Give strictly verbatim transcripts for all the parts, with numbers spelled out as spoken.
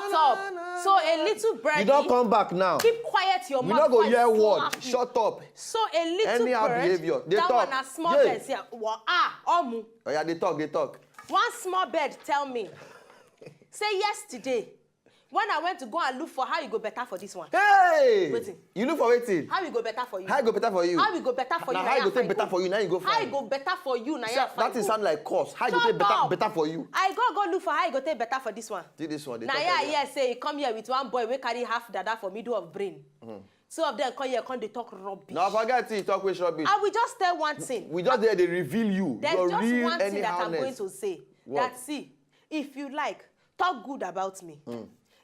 Stop. So a little bird. You don come back now. Keep quiet your We mouth. no go Before I hear word. slap you. Shut up. So a little Anyhow bird. Behavior. Dey That talk. One na small Yeah. Bird. Yeah. Wa- Ah, omu. Oh yeah, dey talk, dey talk. One small bird tell me. Say yesterday, when I went to go and look for how you go better for this one. Hey! Wetin? You look for wetin? How you go better for you? How e go better for you? How e go better for you? Na Na how e ya go take find better go. for you? Na you go How e find. Go better for you? Na See, ya that find thing go. Sound like curse. How e go Shut take better, up. Better for you? I go go look for how e go take better for this one. See this one. Dey Na talk ya like that. Hear say e come here with one boy wey carry half dada for middle of brain. Two of them come here come dey talk rubbish. Now forget it. Talk wey rubbish. I will just tell one thing. We just dey dey reveal you. There's Your just real One thing that I'm going anyhowness. To say. What? That see, if you like, talk good about me.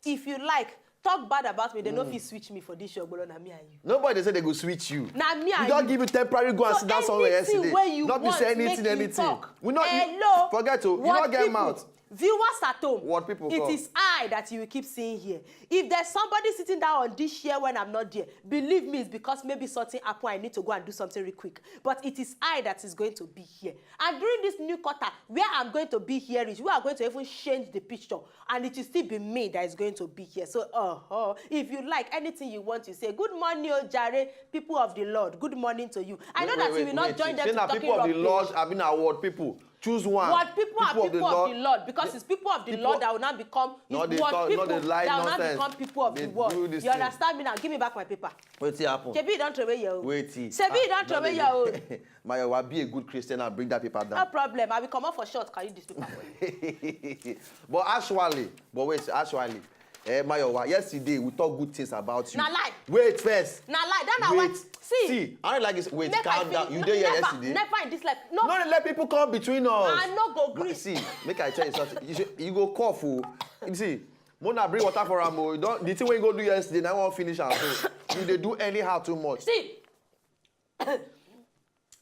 If you like, talk bad about me. They no fit switch me for this show, Ogbolo, na me and you. Nobody say they go switch you. Na me We and don you. Give you temporary go and So sit down somewhere anything yesterday. Wey you Not be want, say anything, make you anything. Talk. We not Hello. Forget o. You What not get people, mouth. Viewers at home. What people It come. Is I that you will keep seeing here. If there's somebody sitting down on this chair when I'm not there, believe me, it's because maybe something happened. I need to go and do something real quick. But it is I that is going to be here. And during this new quarter, where I'm going to be here is, we are going to even change the picture. And it will still be me that is going to be here. So, uh, uh, if you like anything you want to say, good morning, oh, Jare, people of the Lord. Good morning to you. I know that you will not join them Say to na talking people of the rubbish. Lord, I mean, our word people. Choose one. What people are people of the Lord because it's people of the Lord that will now become No, it's they what talk, no, people they lie that will now nonsense. Become people of They the world. Do this You thing. Understand me now? Give me back my paper. Wetin happen? Shebi you don throw away your own. Wetin? Shebi you don throw away your own. Mayowa, be a good Christian and bring that paper down. No problem. I will come up for short. Carry this paper for you. But actually, but wait, actually, eh, Mayowa, yesterday we talk good things about you. Na lie. Wait first. Na lie. That na why. Wait. See. See, I don't like this. Wait, Make calm I down. finish. You dey here Never, yesterday. Never in this life. No. No, let people come between us. I no go gree. See, make I tell you something. You, should, you go cough o. You see, Mona bring water for am o. You don, the thing wey you go do yesterday, na I wan finish am. So you dey do anyhow too much. See,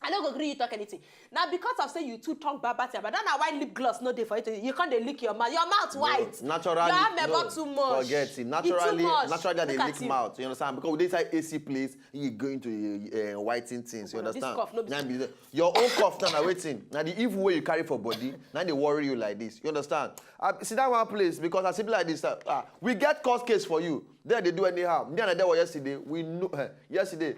I no go gree you talk anything. Na because of say you too talk bad bad thing, but that na why lip gloss no dey for you. To, you come dey lick your mouth. Your mouth white. Naturally, Your amebo no, too much. Forget it. E too Naturally, much. Naturally, I dey Look at lick you. Mouth. You understand? Because we dey inside A C place, you going to uh, whiting things. You This understand? Cough, no be Na be the- your own cough now, na wetin? Na the evil wey you carry for body, na dey worry you like this. You understand? I see that one place because I see be like this. Uh, ah, we get court case for you. There they do anyhow. Me and I there was yesterday. We know eh, yesterday.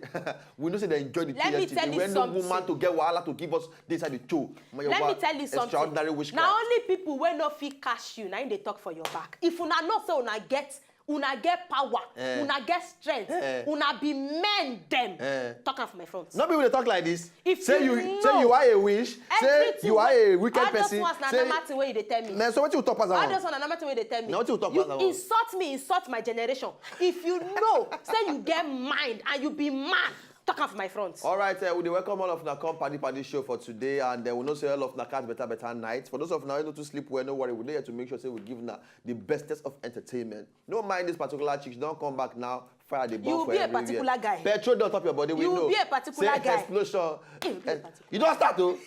We know say they enjoy the Let thing me yesterday. Tell you When no something. Woman to get wahala to give us this at the show. Let me tell you something. Extraordinary witchcraft. Na only people wey no fit catch you, na im dey talk for your back. If una know say una get una get power, Eh. Una get strength, Eh. Una be men dem. Eh. Talk am for my front. No be we dey talk like this. If Say you you, know say you are a witch. Say Everything you are wey- a wicked all those person. Ones na Say, normal thing wey you dey tell me. Na so wetin you talk pass that All one? Those ones na normal thing wey you dey tell me. Na wetin you talk You pass that one? Insult me, insult my generation. If you know, say you get mind and you be man, talk am for my front. All right, uh, we dey welcome all of una come Paddy Paddy show for today, and uh, we know say all of una catch better better night. For those of una wey no too sleep well, no worry, we dey here to make sure say we give una the bestest of entertainment. No mind this particular chick, she don come back now. Fire dey burn You for be a everywhere. Particular guy. Petrol don top your body. We You know. Be a particular Say guy. Explosion. You be a Eh, particular- You don start o.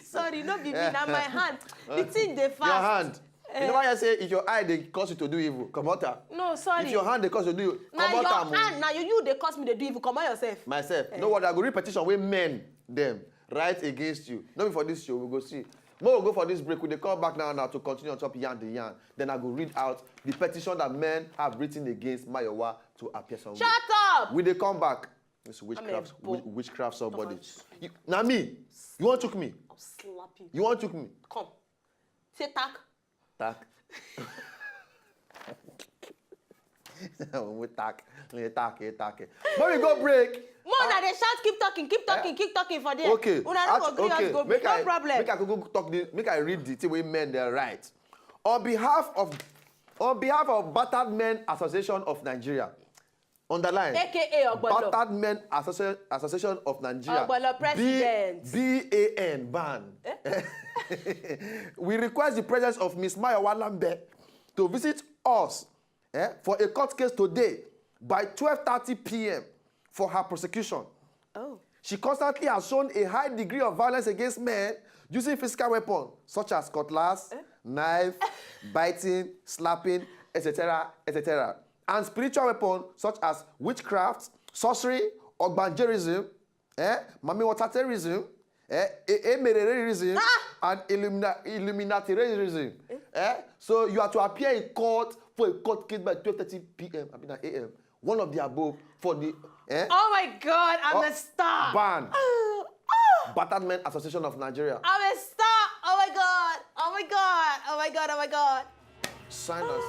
Sorry, no be me. Na my hand. The thing dey fast. Your hand. Eh. You never hear say if your eye dey cause you to do evil, comot am. No, sorry. If your hand dey cause you to do evil, Na comot your am o. Hand, na you, you dey cause me dey do evil. Comot yourself. Myself. Eh. No worry, I go read petition wey men dem write against you. No be for this show, we go see. Make we go for this break. We dey come back now now to continue on top yarn the yarn. Then I go read out the petition that men have written against Mayowa to appear somewhere. Shut up. We dey come back. It's witchcraft, I'm a witch- witchcraft somebody. Don't You, na me. You wan chook me? I'll slap you. You wan chook me? Come. Say tack. Tack. We tack. We tack. We tack. But we go break. More na dey shout, keep talking, keep talking, keep talking for there. Okay. Una no go gree us go break. Make I, No problem. Make I go talk the, make I read the thing wey men dey write. On behalf of on behalf of Battered Men Association of Nigeria, underline. A K A Ogbolo. Battered Men Associ- Association of Nigeria. Ogbolo president. B A N, ban. We request the presence of Miss Mayowa Lambe to visit us eh, for a court case today by twelve thirty p m for her prosecution. Oh. She constantly has shown a high degree of violence against men using physical weapons such as cutlass, knife, biting, slapping, et cetera, et cetera, and spiritual weapons such as witchcraft, sorcery, ogbanjerism, eh, mami water terrorism, Eh? E- Emerererism and Illumina- Illuminatirerism. Eh? So you are to appear in court for a court case by twelve thirty p m. I mean, a m. One of the above for the eh? Oh my God, I'm Oh, a star. Ban. Oh, Battered Men Association of Nigeria. I'm a star. Oh my God. Oh my God. Oh my God. Oh my God. Sign us.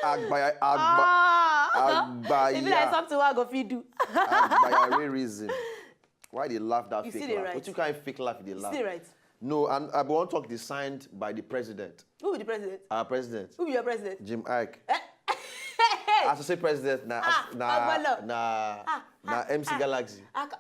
Agbaya, agba, Ah. Agbaya. E be like something wey I go fit do. Agbaya reason. Why they laugh that You fake see the laugh? right. What you kind of fake laugh they laugh? Still right. No, and I want to talk the signed by the president. Who be the president? Our president, Who be your president? Jim Ike. Eh? As I say president, now Ah, now Agbala. now Ah, now ah, M C ah. Galaxy. I ca-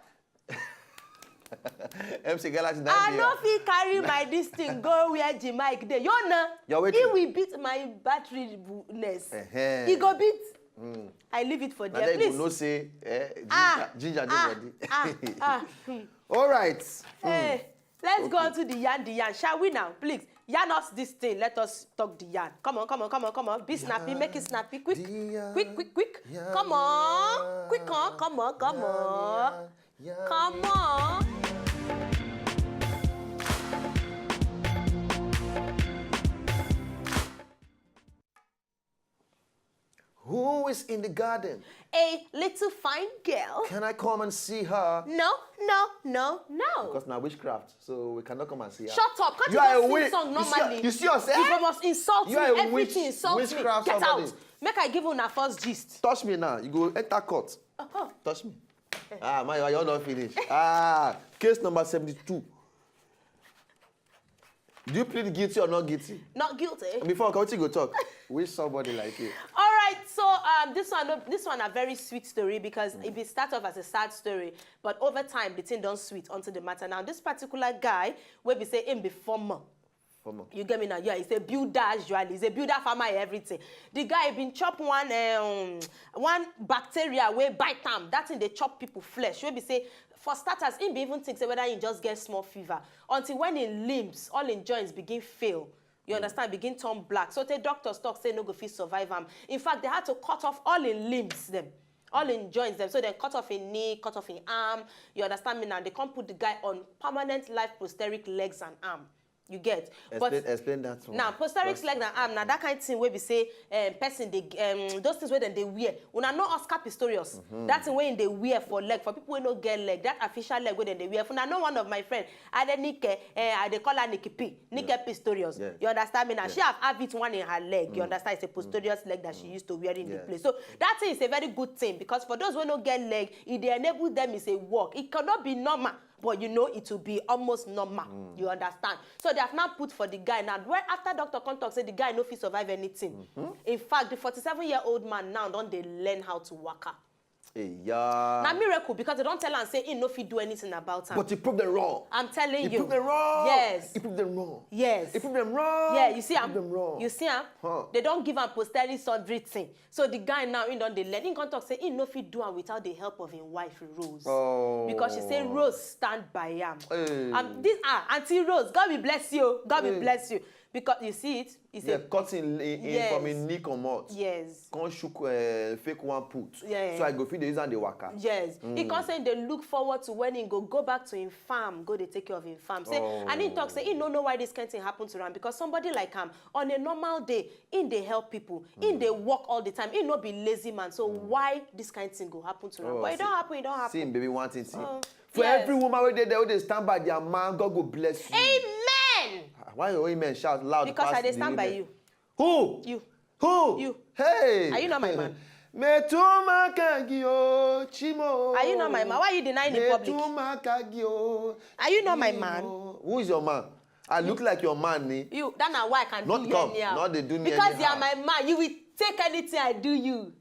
M C Galaxy now. I be no here. Fit carry my this thing go where Jim Ike dey. You know, You're waiting. He will beat my battery ness. Ehen. He go beat. Mm. I leave it for Now there. then you Please. Know say eh, ginger, Ah, ginger dey ah, body. Ah, ah, hmm. All right. Mm. Hey, let's go on to the yarn, the yarn. Shall we now, please? Yarn us this thing. Let us talk the yarn. Come on, come on, come on, come on. Be snappy, make it snappy. Quick, The yarn, quick, quick, quick. yarn, Come on. yarn, Quick on, come on, come yarn, on. yarn, yarn. Come on. Who is in the garden? A little fine girl. Can I come and see her? No, no, no, no. Because now witchcraft, so we cannot come and see her. Shut up. Can't You you, are just a sing witch. Song You see- normally? you see yourself? You must insult You me. are a Everything witch- insult me. witchcraft Get somebody. Out. Make I give una first gist. Touch me now. You go enter court. Uh-huh. Touch me. Ah, my, you don't finish. Ah, case number seventy-two. Do you plead guilty or not guilty? Not guilty. Before I continue, go talk. Wish somebody like you. All right, so um, this one, no, this one a very sweet story because it be start off as a sad story, but over time the thing don't sweet onto the matter. Now this particular guy, wey be say him be farmer. Come on. You get me now? Yeah, he's a builder usually. He's a builder, farmer, everything. The guy been chop one um, one bacteria wey bite am. That thing dey chop people flesh. Wey be say for starters, him be even think say whether he just get small fever until when him limbs, all him joints begin fail. You understand? Begin turn black. So the doctors talk say no go fit survive am. In fact, they had to cut off all him limbs them. All him joints them. So they cut off him knee, cut off him arm. You understand me now? They can't put the guy on permanent life prosthetic legs and arm. You get? Explain, explain that one. Now, prosthetic Because- leg and arm, now that kind of thing where we say um, person they um, those things where then they wear. Una know Oscar Pistorius. That thing when they wear for leg for people who no get leg. That official leg where then they wear. For now, no one of my friend, I dey Nike, uh, I dey call her Nikki P, Nike Pistorius. Yes. You understand me now? Yes. She have have it one in her leg. You understand? It's a posterior leg that she used to wear in the Yes. place. So that thing is a very good thing because for those who no get leg, it dey enable them is a work. It cannot be normal, but you know it will be almost normal. You understand? So they have now put for the guy now. Well, after doctor come talk say the guy no fit survive anything. In fact, the forty-seven year old man now don't they learn how to walk up. Hey, yeah. Na miracle, because they don tell am say he no fit do anything about am. But he proved them wrong. I'm telling He you. proved them wrong. Yes. He proved them wrong. Yes. He proved them wrong. Yeah, you see He am. proved them wrong. You see am. Huh. They don give am posterity everything. So the guy now, he don dey learn. He come talk say he no fit do am without the help of him wife Rose. Oh. Because she say Rose stand by am. Hey. Um, this ah, Auntie Rose, God will bless you. God will Hey. bless you. Because you see it, it's Yeah, a cut in, in, in Yes. from him knee comot. Yes. Come shook uh, fake one put. Yeah. So I go fit dey use am dey waka. Yes. He come say they look forward to when he go go back to him farm, go dey take care of him farm. Say, Oh. And he talk say he no know why this kind thing happen to am, because somebody like am, on a normal day, he dey help people, he dey work all the time, he no be lazy man. So why this kind thing go happen to am? Oh, But it see- don happen, it don happen. See him baby one thing. See. Oh, For yes. Every woman wey dey there wey dey stand by their man, God go bless you. Amen. Why your amen shout loud? Because pass I dey the stand by women? you. Who? You. Who? You. Hey. Are you not my man? Metumakagi o, Chimo. Are you not my man? Why are you denying in public? Metumakagi o, Are you not my man? Chimo. Who is your man? I look like your man, ni. You, that na why I can Not do come, anyhow. Not dey do me Because you are anyhow. My man, you will take anything I do you.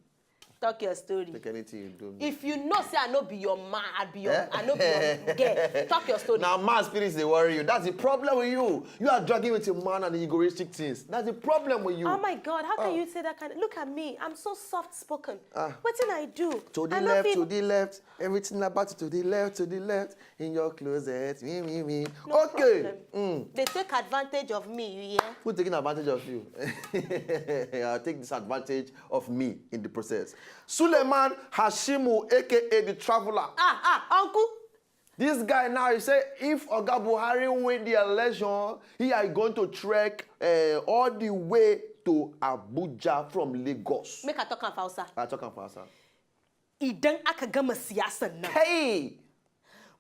Talk your story. Take anything you do me. If you know say I no be your man, I be your, Eh? I no be your girl. Talk your story. Now man spirits dey worry you. That's the problem with you. You are dragging with a man and you go restrict things. That's the problem with you. Oh my God, how can Oh. You say that kind? Look at me, I'm so soft spoken. Ah. Wetin I do? To the I no left, fit- to the left, everything about you to the left, to the left, in your closet, me, me, me. No Okay. Problem. They take advantage of me, you hear? Who's taking advantage of you? I'll take disadvantage of me in the process. Suleiman Hashimu, A K A the Traveler. Ah, ah, uncle. This guy now, he say if Oga Buhari win the election, he are going to trek uh, all the way to Abuja from Lagos. Make I talk am for Hausa. I talk am for Hausa. Idan aka gama siyasan nan, Hey!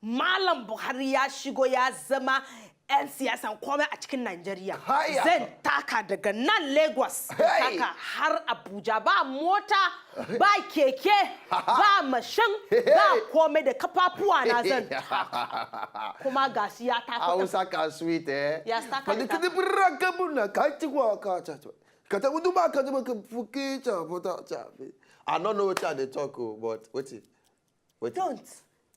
Malam Buhari ya shigo ya zama yan siyasan komai a cikin Najeriya. Haya! Zan taka daga nan Lagos, Hey! taka har Abuja. Ba mota, ba keke, ba mashin, Hey! Ba komai, da kafafuwa na zan taka. Kuma ga shi ya taka. Hausa can sweet, eh? Ya staka But da the kidi braka buna ka ci kwa ka ca ca. Ka ta mutu ba ka ji ba ka fuki ca fata ca. I don't know what they talk, oh, but wait it. Wait it. Don't.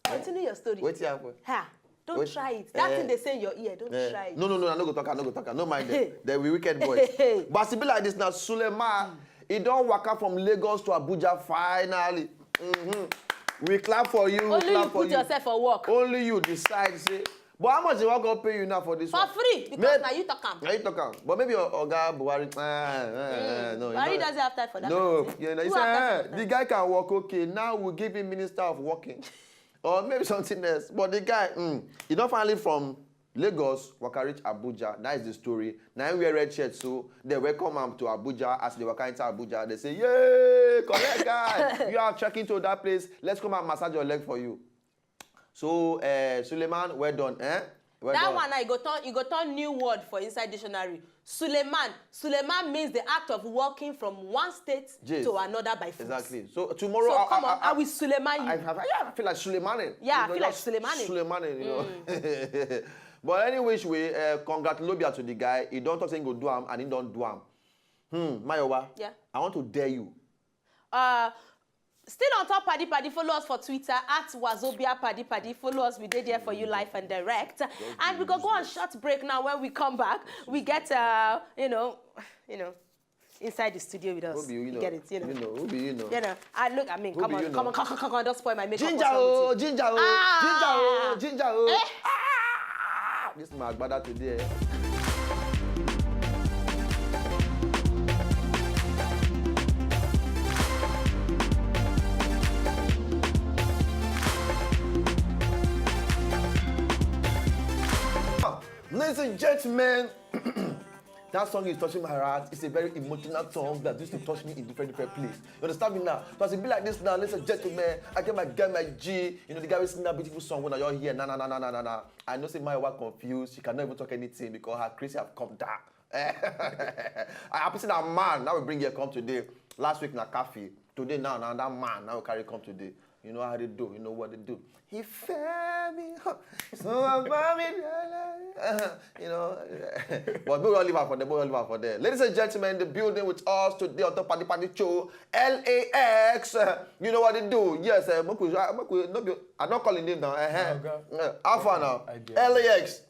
Continue your story. Wait it happen. Ha. Don't Wait. Try it. That Eh. Thing they say in your ear, don't Eh, try it. No, no, no, I no go talk, I no go talk, I no mind them. They will wicked boys. But as e be like this now, Suleiman, he don waka from Lagos to Abuja finally. Mm-hmm. We clap for you. Only clap you for put you. Yourself for work. Only you decide say. But how much they wan go pay you now for this For one? Free, because Maybe- Now you talk am. Now you talk am. But maybe Oga Buhari. Ah, ah, ah, no, you Buhari know- doesn't have time for that No, kind of thing. you know, you Who say, have time "Ah, for that? The guy can work. Okay, now we give him minister of working, or maybe something else." But the guy, mm, he don finally from Lagos waka reach Abuja. That is the story. Now he wear red shirt, so they welcome him to Abuja. As they waka enter Abuja, they say, "Yay, correct guy! You are trekking to that place. Let's come and massage your leg for you." So, uh, Suleiman, well done, eh? Well That done. One now, you go turn you go turn new word for inside dictionary. Suleiman. Suleiman means the act of walking from one state Yes. To another by foot. Exactly. So tomorrow, So I, come I, on, I, I will Suleiman you. I, have, yeah, I feel like Suleiman. Yeah, I You know, feel like just Suleiman. Suleiman, you know. But any which way, uh, congratulate to the guy. He don't talk saying go do am, and he don't do am. Hmm, Mayowa. Yeah. I want to dare you. Uh, still on top, Paddy Paddy. Follow us for Twitter at Wazobia Paddy Paddy. Follow us. We did there for you live and direct. And we go go on short break now. When we come back, we get uh, you know, you know, inside the studio with us. Who be you, you You know? Get it, you know. You know, who be you know? You know, I look. I mean, Who come be on, you come know? on, come on, come on, come on, don't spoil my makeup. Ginger, What's wrong oh, with you? ginger, oh, Ah! ginger, oh, Eh? ginger, oh. Ah! This my brother today. Ladies and gentlemen, that song is touching my heart. It's a very emotional song that used to touch me in different, different places. You understand me now? So as it be like this now, ladies and gentlemen, I get my guy, my G. You know, the guy who sing that beautiful song when I hear na na na na na na na. I know say my wife confused. She cannot even talk anything because her crazy have come down. I happy say that man now we bring here come today. Last week na coffee. Today now, now that man now we carry come today. You know how they do. You know what they do. He fed me. Huh. So I buy me. You know. But we will leave her for there. We will leave her for there. Ladies and gentlemen, in the building with us today on Top Party Party Show, L A X. Uh, you know what they do. Yes, uh, make we, uh, make we, no be, I don't call him name now. Uh-huh. Uh, how far now? L A X.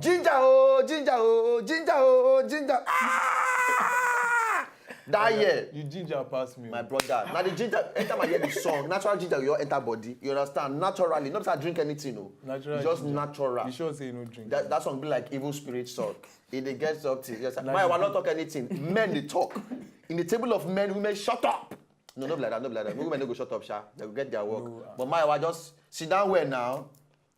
Ginger, oh, ginger, oh, ginger, oh, ginger. Ah! That year. You ginger pass me. My brother. Now the ginger, anytime I hear the song, natural ginger, you enter body. You understand? Naturally. Not that I drink anything, no. Natural. Just ginger. Natural. You sure say you no drink? That, that song be like evil spirit song. It dey get something. Yes, my wife not talk anything. Men they talk. In the table of men, women shut up. No, no be like that, no be like that. Women no go shut up, sha. They go get their work. No, uh, but my wife just sit down well now.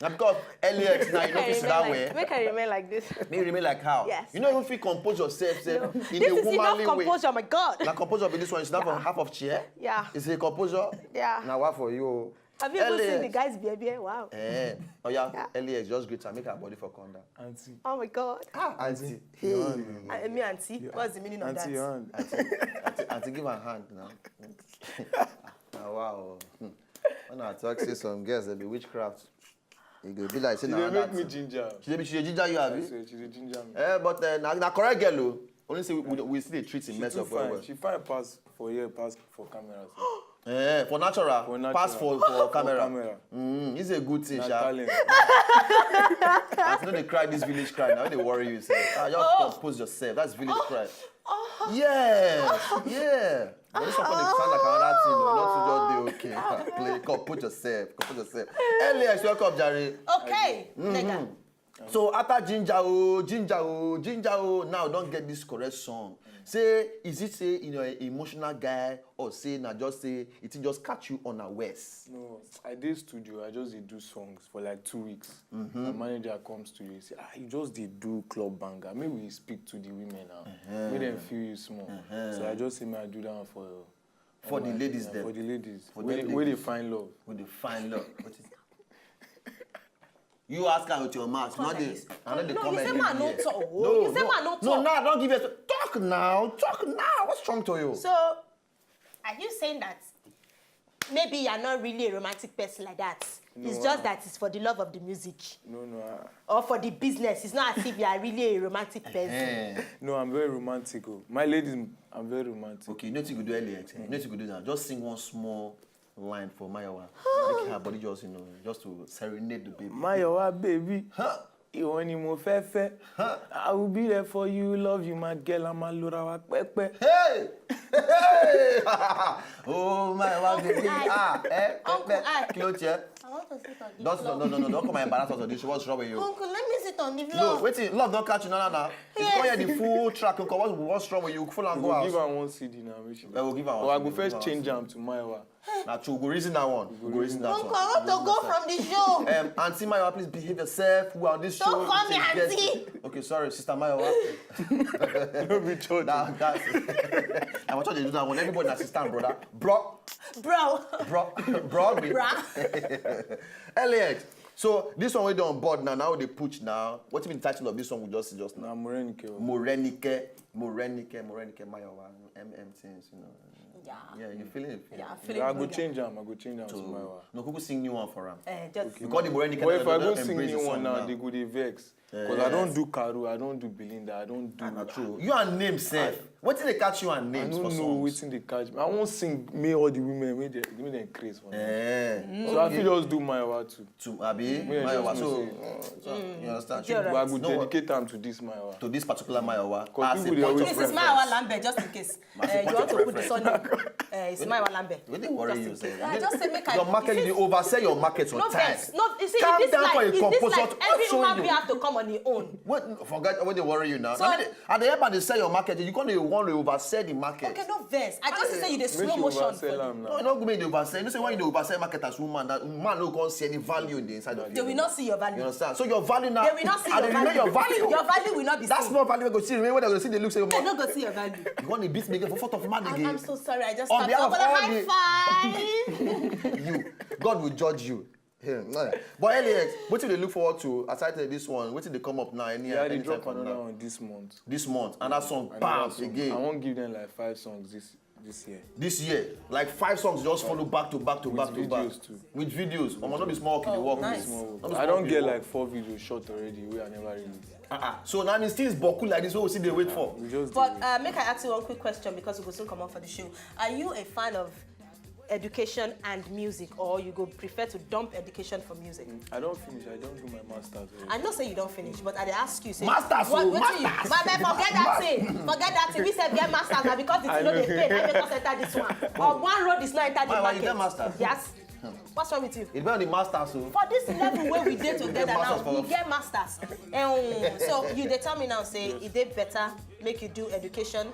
Now because L A X now, you know, sit down well. Make I remain like this. May you remain like how? Yes. You know, if you compose yourself, sef, in a womanly way. This is enough composure, my God. Now composure be this one. It's not from half of chair. Yeah. It's a composure. Yeah. Now what for you? Have you even seen the guy's behavior? Wow. Eh. Oh yeah. L A X just greet and make her body for come down. Auntie. Oh my God. Ah, auntie. Hey. Uh, me auntie. What's the meaning of that? Auntie, auntie, auntie, give her hand now. Ah, wow. When I talk say some girls they be witchcraft. It go be like say na that. She dey make me ginger. She dey be, she dey ginger you, abi? She dey ginger me. Eh, but uh, na, na correct girl o. Only say we, we, we still dey treat him mess up well well. She fine pass for here, pass for camera. Eh, for natural, pass for, for camera. Mm, it's a good thing, sha. Talent. I know they cry this village cry. Now they worry you, say, ah, just compose yourself. That's village cry. Yes, yeah. But this one come dey sound like another thing, no? Not to just dey okay. Play, compose yourself, compose yourself. L A X, welcome, Jare. Okay, nigga. So after ginger, oh, ginger, oh, ginger, oh, now don't get this correct song. Say, is it say you know an emotional guy or say na just say it just catch you unawares? No, I dey studio, I just dey do songs for like two weeks. My manager comes to you, he say, ah, you just dey do club banger. Maybe we speak to the women now. Make them feel you small. So I just say, may I do that one for you. For the ladies dem. For the ladies. Where they find love. Where they find love. What is You ask her with your mouth. Not the, I not the comment. No, you say man no talk. No, you say man no talk. No, now don't give us talk now. Talk now. What's wrong to you? So, are you saying that maybe you're not really a romantic person like that? No, it's just that it's for the love of the music. No, no. Or for the business. It's not as if you are really a romantic person. No, I'm very romantic. Oh. My ladies, I'm very romantic. Okay, you know what you could do, L A X? You know what you could do now? Just sing one small line for Mayowa. Make her body just, you know, just to serenade the baby. Mayowa, baby. Huh? Ìwọ ni mo fẹ́ fẹ́. I will be there for you, love you, my girl, I'm a lura wa pẹ́pẹ́. Hey! Hey! Oh, Mayowa, baby. Ah, eh, Uncle I. Kí ló tiẹ̀? I want to sit on the floor. No, no, no, no, don't come and embarrass us on this show. What's wrong with you? Uncle, let me sit on the floor. No, wait, love don't catch you, no, no, no. If you come here the full track, uncle, what's, what's wrong with you? Full and go out. We'll give her one C D now. I will give her one. Oh, I go first change am to Mayowa. Na true, we go reason that one. We go reason that one. Uncle, I want to go from the show. Um, Auntie Mayowa, please behave yourself. We are on this show. Don't call me auntie. Okay, sorry, Sister Mayowa. No be church. That, that's. I'm sure they do that one. Everybody na sister and brother. Bro. Bro. Bro. Bro. Bro. L A X. So this one we don board now. Now they put now. What even the title of this song we just just now? Na Morenike. Morenike. Morenike. Morenike Mayowa. M M things, you know. Yeah. Yeah, you feeling it? Yeah, I feel it. I go change am. I go change am to Mayowa. No, Kuku sing new one for am. Eh, just. Okay. Because the Morenike. But if I go sing new one now, they go dey vex. Because I don't do Karu, I don't do Belinda, I don't do. Ah, na true. You and name sef. Wetin dey catch you and names for songs? I don't know wetin dey catch me. I wan sing make all the women wey dey, make dem craze for me. Eh. So I fit just do Mayowa too. To abi Mayowa. So you understand? But I go dedicate am to this Mayowa. To this particular Mayowa. Because people dey always. This is Mayowa Lambe, just in case. Uh, you want to put the surname? Uh, it's Mayowa Lambe. Wey dey worry you, sef? I just say make I. Your market, you dey oversell your market sometimes. No vex. No, you see, calm down for a composition. Every human being have to come on his own. What? Forget what dey worry you now. So I dey help and dey sell your market. You come dey wan dey oversell the market. Okay, no vex. I just say you dey slow motion for me. No, no, go make you dey oversell. You know say when you dey oversell market as woman, that man no come see any value in the inside of you. They will not see your value. You understand? So your value now. They will not see your value. Your value will not be seen. That small value wey go see remain when they go see the look say. They no go see your value. You want to beat me again for front of man again. I'm so sorry. I just on behalf of all the high five. You, God will judge you. But L A X, wetin you dey look forward to aside from this one? Wetin dey come up now? Any, yeah, they drop another one this month. This month, and that song, bam, again. I wan give them like five songs this this year. This year, like five songs just follow back to back to With back to back videos too. With videos. Omo, no be small work you dey Oh, work. Nice. Small work. No be I small don work get you dey like four videos shot already wey I never release. Ah, ah. So now, I mean, things boku like this, what we see they wait for. We just But dey- uh, make I ask you one quick question because we go soon come on for the show. Are you a fan of education and music, or you go prefer to dump education for music? I don finish. I don do my masters already. I know say you don finish, but I dey ask you say Masters what, o, wetin you, masters. My man, forget that thing. Forget that thing. We said get masters now because the I thing no know. dey pay. I make us enter this one. Or one road is not enter the Why, why you market. Get masters? Yes. What's wrong with you? It depends on the masters o. For this level where we dey together Get masters now, we for- Get masters. Um, so you dey tell me now say e dey better make you do education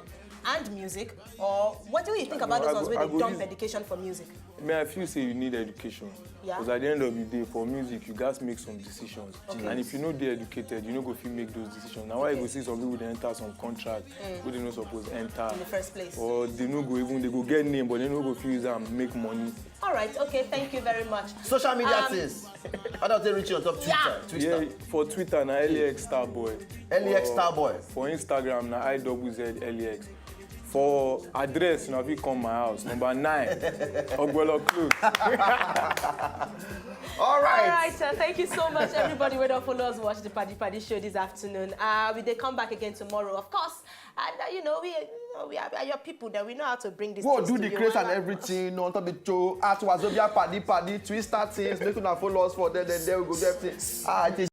and music, or what do you think about No, those I ones go- where I they go dump use- education for music? Me, I feel say you need education. Yeah. Because at the end of the day, for music, you gats make some decisions. Okay. And if you no dey educated, you no go fit make those decisions. Na why you go see some people dey enter some contract wey they no suppose enter. In the first place. Or they no go even, they go get name, but they no go fit use am make money. All right. Okay. Thank you very much. Social media Um, things. How does they reach you on top Twitter? Yeah. Twitter. Yeah, for Twitter na L A X Starboy. L A X For- Starboy. For Instagram na I double Z L A X. For address, una fit come my house, number nine, Ogbolo Close. All All right. right, uh, thank you so much, everybody. We don't follow us, watch the Paddy Paddy show this afternoon. Uh, we they come back again tomorrow, of course. And uh, you know, we, you know, we are, we are your people. That we know how to bring this. We'll things do to the you. craze and Wala. Everything on top the show at Wazobia Paddy Paddy Twister things. Make una follow us for there, then there we go get things. Ah, it is